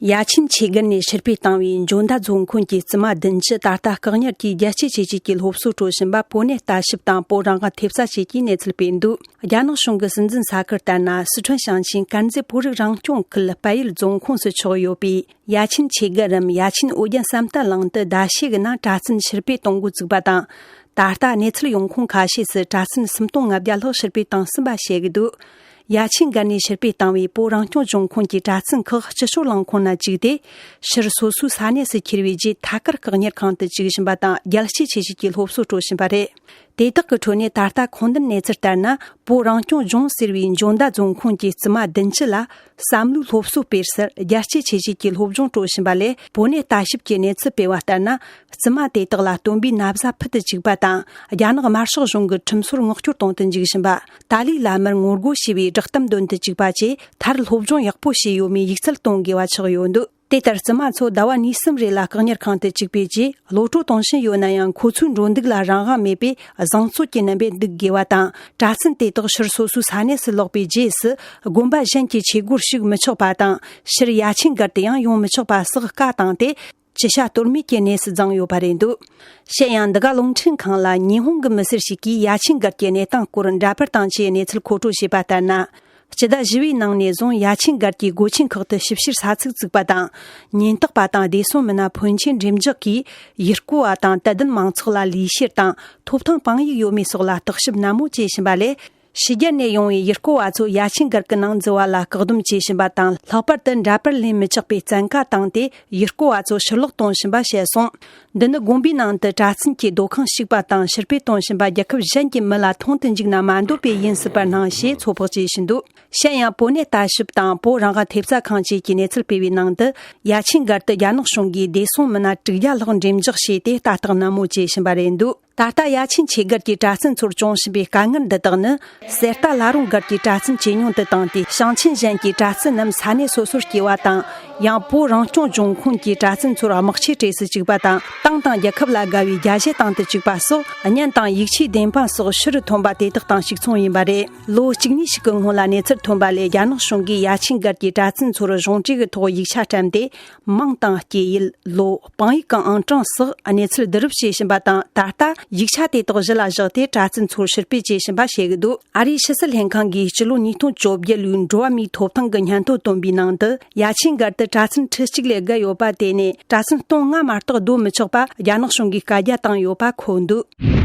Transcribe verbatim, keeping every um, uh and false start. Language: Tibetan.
ཡ་ཆེན་ཆོས་སྒར་ནས་ཕྱིར་འབུད་བཏང་བའི་འཇོ་མདའ་རྫོང་ཁོངས་ཀྱི་བཙུན་མ་བདུན་ཅུ་ད་ལྟ་བཀག་ཉར་གྱིས་རྒྱལ་གཅེས་ཆེད་ཞུགས་ཀྱི་སློབ་གསོ་སྤྲོད་བཞིན་པ་བོད་གནས་ལྟ་ཞིབ་དང་བོད་རང་དབང་ཐེབས་རྩ་བཅས་ཀྱིས་གནས་ཚུལ་སྤེལ་འདུག་རྒྱ་ནག་གཞུང་གི་སྲིད་འཛིན་ས་ཁུལ་ལྟར་ན། སི་ཁྲོན་ཞིང་ཆེན་དཀར་མཛེས་བོད་རིགས་རང་སྐྱོང་ཁུལ་དཔལ་ཡུལ་རྫོང་ཁོངས་སུ་ཆགས་ཡོད་པའི་ཡ་ཆེན་ཆོས་སྒར་རམ་ཡ་ཆེན་ཨོ་རྒྱན་བསམ་གཏན་གླིང་དུ་ཟླ་ཤས་ཀྱི་ནང་གྲྭ་བཙུན་ཕྱིར་འབུད་གཏོང་འགོ་བཙུགས་པ་དང་། ད་ལྟ་གནས་ཚུལ་ཡོང་ཁུངས་ཁ་ཤས་སུ་གྲྭ་བཙུན་སུམ་སྟོང་ལྔ་བརྒྱ་ལྷག་ཕྱིར་འབུད་བཏང་ཟིན་པ་བཤད་ཀྱི་འདུག་ཡ་ཆེན་སྒར་ནས་ཕྱིར་འབུད་བཏང་བའི་བོད་རང་སྐྱོང་ལྗོངས་ཁོངས་ཀྱི་གྲྭ་བཙུན་ཁག་སྤྱི་སྤྱོད་རླངས་ཁང་ནང་བཅུག་སྟེ། ཕྱིར་སོ་སོའི་ས་གནས་སུ་ཁྱེར་བའི་རྗེས་ཐད་ཀར་བཀག་ཉར་ཁང་དུ་བཅུག་བཞིན་པ་དང་། རྒྱལ་གཅེས་ཆེད་ཞུགས་ཀྱི་སློབ་གསོ་སྤྲོད་བཞིན་པ་རེད། དེ་དག་གི་ཁྲོད་ནས་ད་ལྟ་མཁོ་འདོན་གནས་ཚུལ་ལྟར་ན། བོད་རང་སྐྱོང་ལྗོངས་ཟེར་བའི་འཇོ་མདའ་རྫོང་ཁོངས་ཀྱི་བཙུན་མ་བདུན་ཅུ་ལ་བསམ་བློའི་སློབ་གསོ་སྤེལ་སར་རྒྱལ་གཅེས་ཆེད་ཞུགས་ཀྱི་སློབ་སྦྱོང་སྤྲོད་བཞིན་པ་ལས། བོད་གནས་ལྟ་ཞིབ་ཀྱིས་གནས་ཚུལ་སྤེལ་བ་ལྟར་ན། བཙུན་མ་དེ་དག་ལ་སྟོན་པའི་ན་བཟའ་ཕུལ་དུ་བཅུག་པ་དང་། རྒྱ་ནག་དམར་ཤོག་གཞུང་གི་ཁྲིམས་སྲོལ་མངགས་བཅོལ་གཏོང་དུ་འཇུག་བཞིན་པ། ཏཱ་ལའི་བླ་མར་ངོ་རྒོལ་བྱས་པའི་བསྒྲགས་གཏམ་འདོན་དུ་བཅུག་པ་བཅས། མཐར་སློབ་སྦྱོང་ཡག་པོ་བྱས་ཡོད་མེད་ཡིག་ཚད་གཏོང་དགོས་པ་ཆགས་ཡོད་འདུག་དེ་ལྟར་བཙུན་མ་ཚོ་ཟླ་བ་གཉིས་གསུམ་རེ་ལ་བཀག་ཉར་ཁང་དུ་བཅུག་པའི་རྗེས། གློད་གྲོལ་གཏོང་བཞིན་ཡོད་ན་ཡང་། ཁོ་ཚོའི་འགྲོ་འདུག་ལ་རང་དབང་མེད་པས། བཟང་ཚོད་ཀྱི་རྣམ་པས་འདུག་དགོས་པ་དང་། གྲྭ་བཙུན་དེ་དག་ཕྱིར་སོ་སོའི་ས་གནས་སུ་ལོག་པའི་རྗེས་སུ། དགོན་པ་གཞན་གྱི་ཆོས་སྒོར་ཞུགས་མི་ཆོག་པ་དང་། ཕྱིར་ཡ་ཆེན་སྒར་དུ་ཡང་ཡོང་མི་ཆོག་པ་སོགས་བཀའ་བཏང་སྟེ། ཅི་བྱ་གཏོལ་མེད་ཀྱི་གནས་སུ་བརྫངས་ཡོད་པ་རེད་འདུག་གཞན་ཡང་། འདི་ག་རླུང་འཕྲིན་ཁང་ལ་ཉི་ཧོང་གི་མི་སེར་ཞིག་གིས་ཡ་ཆེན་སྒར་གྱི་གནས་སྟངས་སྐོར་འདྲ་པར་དང་བཅས་གནས་ཚུལ་མཁོ་སྤྲོད་བྱས་པ་ལྟར་ན། སྤྱི་ཟླ་བཞི་པའི་ནང་ནས་བཟུང་། ཡ་ཆེན་སྒར་གྱི་སྒོ་ཆེན་ཁག་ཏུ་ཞིབ་བཤེར་ས་ཚིགས་བཙུགས་པ་དང་། ཉེན་རྟོག་པ་དང་བདེ་སྲུང་མི་སྣ་ཕོན་ཆེན་འགྲེམས་འཇོག་གིས། ཡུལ་སྐོར་བ་དང་དད་ལྡན་མང་ཚོགས་ལ་ལུས་བཤེར་དང་། ཐོབ་ཐང་དཔང་ཡིག་ཡོད་མེད་སོགས་ལ་བརྟག་ཞིབ་ནན་མོ་བྱེད་བཞིན་པ་ལས། ཕྱི་རྒྱལ་ནས་ཡོང་བའི་ཡུལ་སྐོར་བ་ཚོ་ཡ་ཆེན་སྒར་གྱི་ནང་འཛུལ་བ་ལ་བཀག་སྡོམ་བྱེད་བཞིན་པ་དང་། ལྷག་པར་དུ་འདྲ་པར་ལེན་མི་ཆོག་པའི་བཙན་བཀའ་བཏང་སྟེ། ཡུལ་སྐོར་བ་ཚོ་ཕྱིར་ལོག་གཏོང་བཞིན་པ་བཤད་སོང་། འདི་ནི་དགོན་པའི་ནང་དུ་གྲྭ་བཙུན་གྱི་སྡོད་ཁང་བཤིག་པ་དང་ཕྱིར་འབུད་གཏོང་བཞིན་པ་རྒྱལ་ཁབ་གཞན་གྱི་མི་ལ་མཐོང་དུ་འཇུག་ན་མ་འདོད་པའི་ཡིན་སྲིད་པར་སྣང་ཞེས་ཚོད་དཔག་བྱེད་བཞིན་འདུག་གཞན་ཡང་། བོད་གནས་ལྟ་ཞིབ་དང་བོད་རང་དབང་ཐེབས་རྩ་ཁང་བཅས་ཀྱིས་གནས་ཚུལ་སྤེལ་བའི་ནང་དུ། ཡ་ཆེན་སྒར་དུ་རྒྱ་ནག་གཞུང་གིས་བདེ་སྲུང་མི་སྣ་དྲུག་བརྒྱ་ལྷག་འགྲེམས་འཇོག་བྱས་ཏེ། ལྟ་རྟོག་ནན་མོ་བྱེད་བཞིན་པ་རེད་འདུག་ད་ལྟ་ཡ་ཆེན་ཆོས་སྒར་གྱི་གྲྭ་བཙུན་ཚོར་བྱུང་བཞིན་པའི་དཀའ་ངལ་འདི་དག་ནི། གསེར་རྟ་བླ་རུང་སྒར་གྱི་གྲྭ་བཙུན་ཇེ་ཉུང་དུ་བཏང་སྟེ། ཞིང་ཆེན་གཞན་གྱི་གྲྭ་བཙུན་རྣམས་ས་གནས་སོ་སོར་སྐྱེལ་བ་དང་། ཡང་། བོད་རང་སྐྱོང་ལྗོངས་ཁོངས་ཀྱི་གྲྭ་བཙུན་ཚོར་དམག་ཆས་སྤྲས་སུ་བཅུག་པ་དང་། ཏང་དང་རྒྱལ་ཁབ་ལ་དགའ་བའི་རྒྱ་གཞས་བཏང་དུ་བཅུག་པ་སོགས། བརྙན་དང་ཡིག་ཆའི་བདེན་དཔང་སོགས་ཕྱི་རུ་ཐོན་པ་དེ་དག་དང་གཅིག་མཚུངས་ཡིན་པ་རེད། ལོ་གཅིག་གཉིས་ཤིག་གི་སྔོན་ལ་གནས་ཚུལ་ཐོན་པ་ལས། རྒྱ་ནག་གཞུང་གིས་ཡ་ཆེན་སྒར་གྱི་གྲྭ་བཙུན་ཚོར་གཞུང་འབྲེལ་གྱི་ཐོག་ཡིག་ཆ་བཀྲམ་སྟེ། མིང་དང་སྐྱེས་ཡུལ། ལོ། དཔང་ཡིག་གི་ཨང་གྲངས་སོགས་གནས་ཚུལ་བསྡུ་རུབ་བྱེད་བཞིན་པ་དང་། ད་ལྟ་ཡིག་ཆ་དེ་དག་གཞི་ལ་བཞག་སྟེ། གྲྭ་བཙུན་ཚོར་ཕྱིར་སྤེལ་བྱེད་བཞིན་པ་བཤད་ཀྱི་འདུག་ཨ་རིའི་ཕྱི་སྲིད་ལྷན་ཁང་གིས་སྤྱི་ལོ་ཉིས་སྟོང་བཅོ་བརྒྱད་ལོའི་འགྲོ་བ་མིའི་ཐོབ་ཐང་གི་སྙན་ཐོ་བཏོན་པའི་ནང་དུ། ཡ་ཆེན་སྒར་དུ་གྲྭ་བཙུན་ཁྲི་གཅིག་ལས་བརྒལ་ཡོད་པ། དེ་ནས་གྲྭ་བཙུན་སྟོང་ལྔ་མ་གཏོགས་སྡོད་མི་ཆོག་པ་རྒྱ་ནག་གཞུང་གིས་བཀའ་རྒྱ་བཏང་ཡོད་པ་འཁོད་འདུག